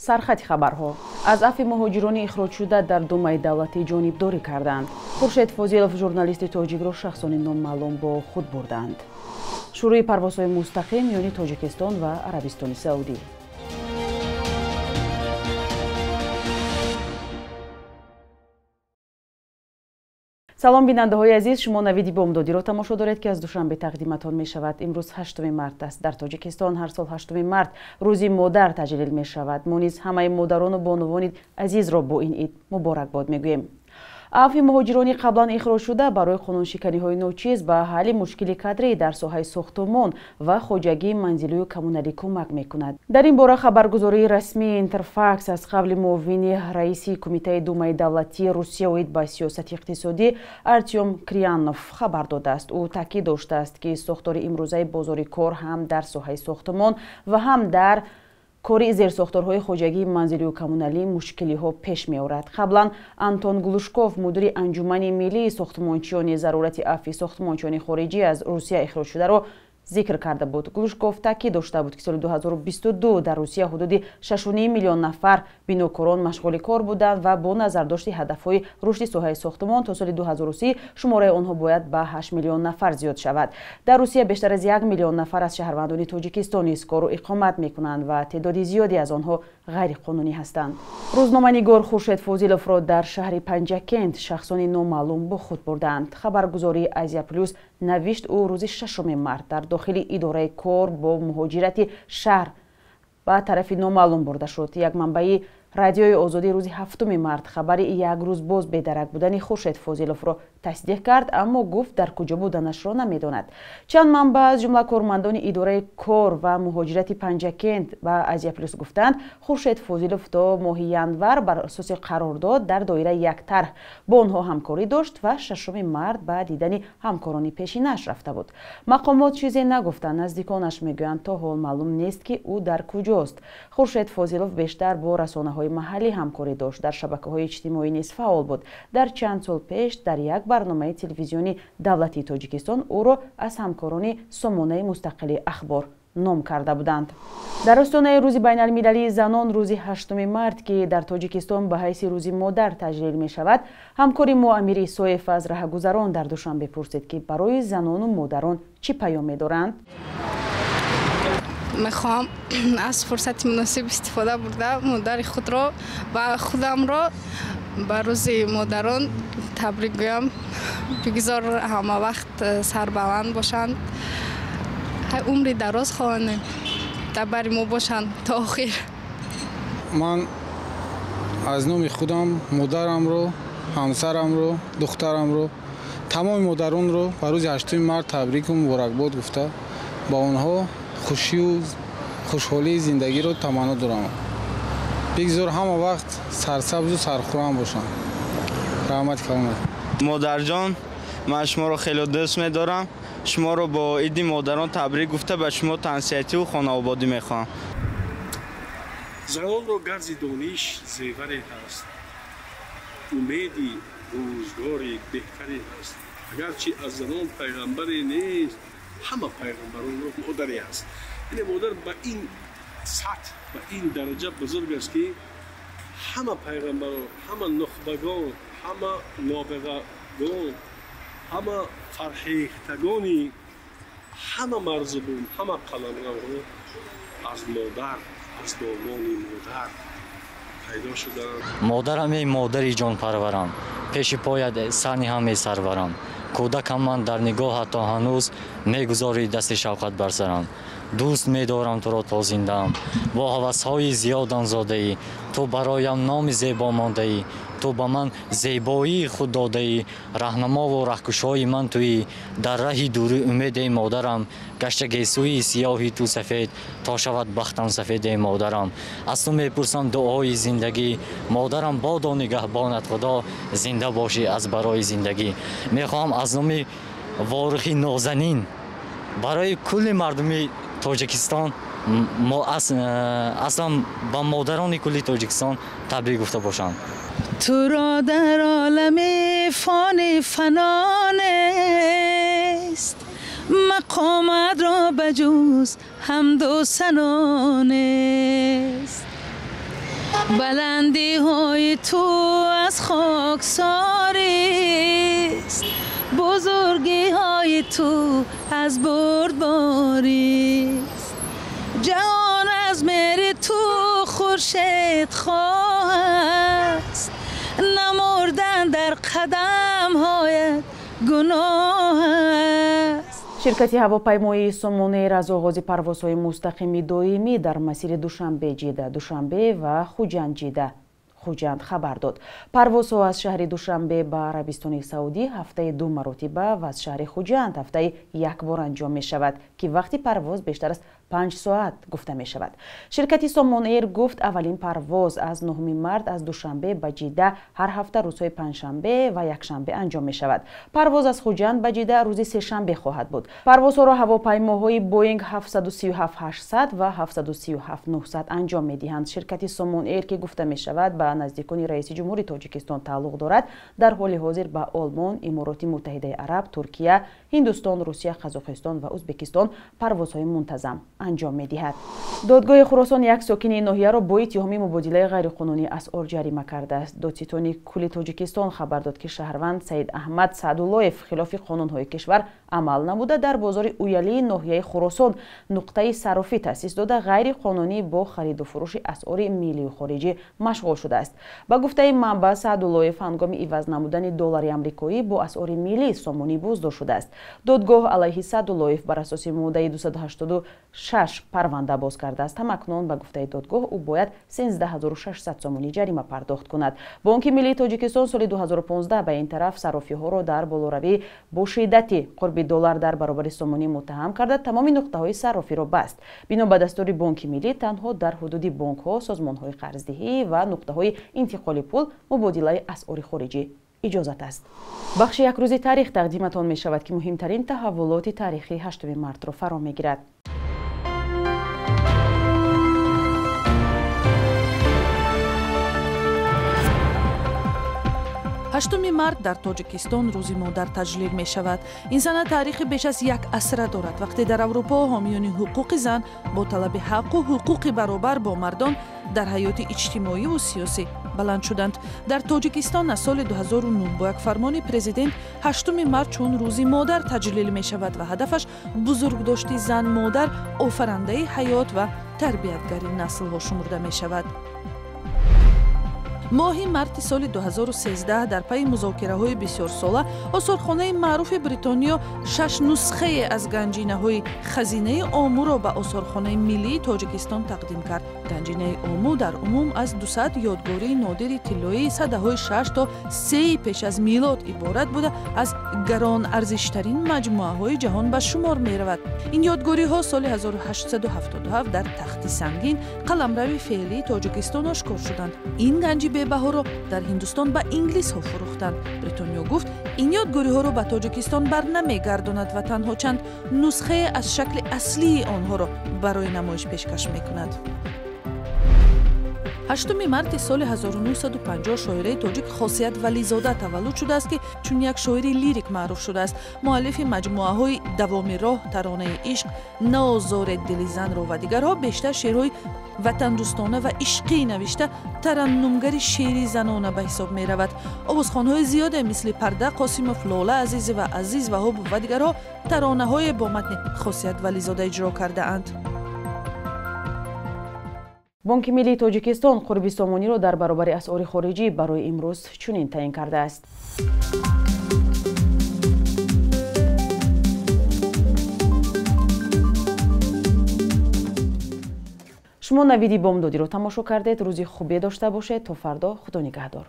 Сархати хабарҳо. Аз афви муҳоҷирони ихроҷшуда дар Думаи давлатӣ ҷонибдорӣ карданд. Хуршед Фозилов, журналисти тоҷикро шахсони номаълум бо худ бурданд. Шурӯи парвозҳои мустақим миёни Тоҷикистон ва Арабистони Саудӣ. Салом, бинандаҳои азиз, шумо навиди бомдодиро тамошо доред, ки аз Душанбе тақдиматон мешавад. Имрӯз 8 март аст. Дар Тоҷикистон ҳар сол 8 март рӯзи модар таҷлил мешавад. Мо низ ҳамаи модарону бонувони азизро бо ин ид муборакбод мегӯем. Афви муҳоҷирони қаблан ихроҷшуда барои қонуншиканиҳои ночиз ба ҳалли мушкили кадрӣ дар соҳаи сохтумон ва хоҷагии манзилию коммуналӣ кӯмак мекунад. Дар ин бора хабаргузории расмии Интерфакс аз қавли муовини раиси Кумитаи Думаи давлатии Русия оид ба сиёсати иқтисодӣ Артём Криянов хабар додааст. Ӯ таъкид доштааст, ки сохтори имрӯзаи бозори кор ҳам дар соҳаи сохтумон ва ҳам дар кори зерсохторҳои хоҷагии манзилию коммуналӣ мушкилиҳо пеш меорад. Қаблан Антон Глушков, мудири Анҷумани миллии сохтмончиёни, зарурати афви сохтмончиёни хориҷӣ аз Русия ихроҷшударо зикр карда буд. Глушков таъкид дошта буд, ки соли 2022 дар Русия ҳудуди 6,5 миллион нафар бинокорон машғули кор буданд ва бо назардошти ҳадафҳои рушди соҳаи сохтмон то соли 2030 шумораи онҳо бояд ба 8 миллион нафар зиёд шавад. Дар Русия бештар аз 1 миллион нафар аз шаҳрвандони Тоҷикистон низ кору иқомат мекунанд ва теъдоди зиёде аз онҳо ғайриқонунӣ ҳастанд. Рӯзноманигор Хуршед Фозиловро дар шаҳри Панҷакент шахсони номаълум бо худ бурданд. Хабаргузории Азия Плюс навишт, ӯ рӯзи 6 март дар дохили идораи кор бо муҳоҷирати шаҳр ба тарафи номаълум бурда шуд. Як манбаи Радиои Озодӣ рӯзи 7 март хабари як рӯз боз бедарак будани Хуршед Фозиловро тасдиқ кард, аммо гуфт, дар куҷо буданашро намедонад. Чанд манбаъ, аз ҷумла кормандони идораи кор ва муҳоҷирати Панҷакент, ба Азия Плюс гуфтанд, Хуршед Фозилов то моҳи январ бар асоси қарордод дар доираи як тарҳ бо онҳо ҳамкорӣ дошт ва 6 март ба дидани ҳамкорони пешинаш рафта буд. Мақомот чизе нагуфтанд. Наздиконаш мегӯянд, то ҳол маълум нест, ки ӯ дар куҷост. Хуршед Фозилов бештар бо расонаҳои маҳаллӣ ҳамкорӣ дошт, дар шабакаҳои иҷтимоӣ низ фаъол буд. Дар чанд сол пеш дар як барномаи телевизиони давлатии Тоҷикистон ӯро аз ҳамкорони сомонаи мустақили Ахбор ном карда буданд. Дар остонаи рӯзи байналмилалии занон, рӯзи 8 март, ки дар Тоҷикистон ба ҳайси рӯзи модар таҷлил мешавад, ҳамкори мо Амир Исоев аз раҳгузарон дар Душанбе пурсид, ки барои занону модарон чӣ паём медоранд. Мехоҳам аз фурсати муносиб истифода бурда модари худро ва худамро ба рӯзи модарон табрик гӯям. Бигзор ҳама вақт сарбаланд бошанд, умри дароз хоҳонем, дар бари мо бошанд то охир. Ман аз номи худам модарамро, ҳамсарамро, духтарамро, тамоми модаронро ба рӯзи 8 март табрику муборакбод гуфта, ба онҳо хушию хушҳолии зиндагиро таманно дорам. Бигзор ҳама вақт сарсабзу сархурам бошанд. Раҳмати каломат. Модарҷон, ман шуморо хеле дӯст медорам. Шуморо бо иди модарон табрик гуфта, ба шумо тансиҳативу хонаободӣ мехоҳам. Занонро гарзи дониш зеваре ҳаст, умеди рӯзгори беҳтаре ҳаст. Агарчи аз занон пайғамбаре нест, ҳама пайғамбаронро модаре ҳаст. Яъне модар ба ин сатҳ, ба ин дараҷа бузург аст, ки ҳама пайғамбарон, ҳама нухбагон, ҳама нобиғагон, ҳама фарҳехтагони ҳама марзубум, ҳама қаламравҳо аз модар, аз домони модар пайдо шуданд. Модарам, эй модари ҷонпарварам, пеши поят сани ҳам месарварам. Кӯдакам ман дар нигоҳат то ҳанӯз мегузорӣ дасти шавқат бар сарам. Дӯст медорам туро то зиндаам, бо ҳавасҳои зиёдам зодаӣ. Ту бароям номи зебо мондаӣ, ту ба ман зебоии худ додаӣ. Раҳнамову раҳкушои ман туӣ, дар раҳи дури умед, эй модарам. Гашта гесӯи сиёҳи ту сафед, то шавад бахтам сафед, эй модарам. Аз ту мепурсам дуои зиндагӣ, модарам, бодо нигаҳбонат Худо, зинда бошӣ аз барои зиндагӣ. Мехоҳам аз номи ворихи нозанин барои кулли мардуми Тоҷикистон, мо аслан ба модарони кулли Тоҷикистон табрик гуфта бошам. Туро дар олами фони фано нест, мақоматро ба ҷуз ҳамду сано нест. Баландиҳои ту аз хоксорист, бузургиҳои ту аз бурдборист. Ҷаҳон аз меҳри ту хуршедхоҳ аст, намурдан дар қадамҳоят гуноҳ аст. Ширкати ҳавопаймоии Сомон Эйр аз оғози парвозҳои мустақими доимӣ дар масири Душанбе-Ҷида, Душанбе ва Хуҷанд-Ҷида, Хуҷанд хабар дод. Парвозҳо аз шаҳри Душанбе ба Арабистони Саудӣ ҳафтаи 2 маротиба ва аз шаҳри Хуҷанд ҳафтаи 1 бор анҷом мешавад, ки вақти парвоз бештар аз 5 соат гуфта мешавад. Ширкати Сомон Эйр гуфт, аввалин парвоз аз 9 март аз Душанбе ба Ҷида ҳар ҳафта рӯзҳои панҷшанбе ва якшанбе анҷом мешавад. Парвоз аз Хуҷанд ба Ҷида рӯзи сешанбе хоҳад буд. Парвозҳоро ҳавопаймоҳои Боинг 737-800 ва 737-900 анҷом медиҳанд. Ширкати Сомон Эйр, ки гуфта мешавад ба наздикони раиси ҷумҳури Тоҷикистон тааллуқ дорад, дар ҳоли ҳозир ба Олмон, Имороти Муттаҳидаи Араб, Туркия, Ҳиндустон, Русия, Қазоқистон ва Ӯзбекистон парвозҳои мунтазам анҷом медиҳад. Додгоҳи Хуросон як сокини ноҳияро бо иттиҳоми мубодилаи ғайриқонунии асъор ҷарима кардааст. Додситони кулли Тоҷикистон хабар дод, ки шаҳрванд Саид Аҳмад Саъдуллоев хилофи қонунҳои кишвар амал намуда, дар бозори Уялии ноҳияи Хуросон нуқтаи саррофӣ таъсис дода, ғайриқонунӣ бо хариду фурӯши асъори миллию хориҷӣ машғул шудааст. Ба гуфтаи манбаъ, Саъдуллоев ҳангоми иваз намудани доллари амрикоӣ бо асъори миллӣ сомонӣ боздошт шудааст. Додгоҳ алайҳи Саъдуллоев бар асоси моддаи 286 парванда боз кардааст. Ҳамакнун ба гуфтаи додгоҳ, ӯ бояд 13600 сомонӣ ҷарима пардохт кунад. Бонки миллии Тоҷикистон соли 2015 ба ин тараф саррофиҳоро дар болоравӣ бо шиддати қурби доллар дар баробари сомонӣ муттаҳам карда, тамоми нуқтаҳои саррофиро баст. Бино ба дастури Бонки миллӣ, танҳо дар ҳудуди бонкҳо, созмонҳои қарздиҳӣ ва нуқтаҳои интиқоли пул мубодилаи асъори хориҷӣ иҷозат аст. Бахши якрӯзи таърих тақдиматон мешавад, ки муҳимтарин таҳаввулоти таърихии 8 мартро фаро мегирад. Ҳаштуми март дар Тоҷикистон рӯзи модар таҷлил мешавад. Ин сана таърихи беш аз як асра дорад. Вақте дар Аврупо ҳомиёни ҳуқуқи зан бо талаби ҳаққу ҳуқуқи баробар бо мардон дар ҳаёти иҷтимоиву сиёсӣ баланд шуданд. Дар Тоҷикистон аз соли 2009 бо як фармони президент 8 март чун рӯзи модар таҷлил мешавад ва ҳадафаш бузургдошти зан-модар, офарандаи ҳаёт ва тарбиятгари наслҳо шумурда мешавад. Моҳи марти соли 2013 дар пайи музокираҳои бисёрсола осорхонаи маъруфи Бритониё 6 нусхае аз ганҷинаҳои хазинаи Омуро ба осорхонаи миллии Тоҷикистон тақдим кард. Ганҷинаи Ому дар умум аз 200 ёдгории нодири тиллоии садаҳои 6 то 3 пеш аз милод иборат буда, аз гаронарзиштарин маҷмӯаҳои ҷаҳон ба шумор меравад. Ин ёдгориҳо соли 1877 дар Тахти Сангин, қаламрави феълии Тоҷикистон ошкор шуданд. Ин ганҷи бебаҳоро дар Ҳиндустон ба инглисҳо фурӯхтанд. Бритониё гуфт, ин ёдгориҳоро ба Тоҷикистон бар намегардонад ва танҳо чанд нусхае аз шакли аслии онҳоро барои намоиш пешкаш мекунад. 8 марти соли 1950 шоираи тоҷик Хосият Вализода таваллуд шудааст, ки чун як шоири лирик маъруф шудааст. Муаллифи маҷмӯаҳои «Давоми роҳ», «Таронаи ишқ», «Наозоред дили занро» ва дигарҳо бештар шеърҳои ватандӯстона ва ишқӣ навишта, тараннумгари шеъри занона ба ҳисоб меравад. Овозхонҳои зиёде мисли Парда Қосимов, Лола Азизова, Азиз Ваҳобов ва дигарҳо таронаҳое бо матни Хосият Вализода иҷро кардаанд. Бонки миллии Тоҷикистон қурби сомониро дар баробари асъори хориҷӣ барои имрӯз чунин таъин кардааст. Шумо навиди бомдодиро тамошо кардед. Рӯзи хубе дошта бошед. То фардо, Худо нигаҳдор.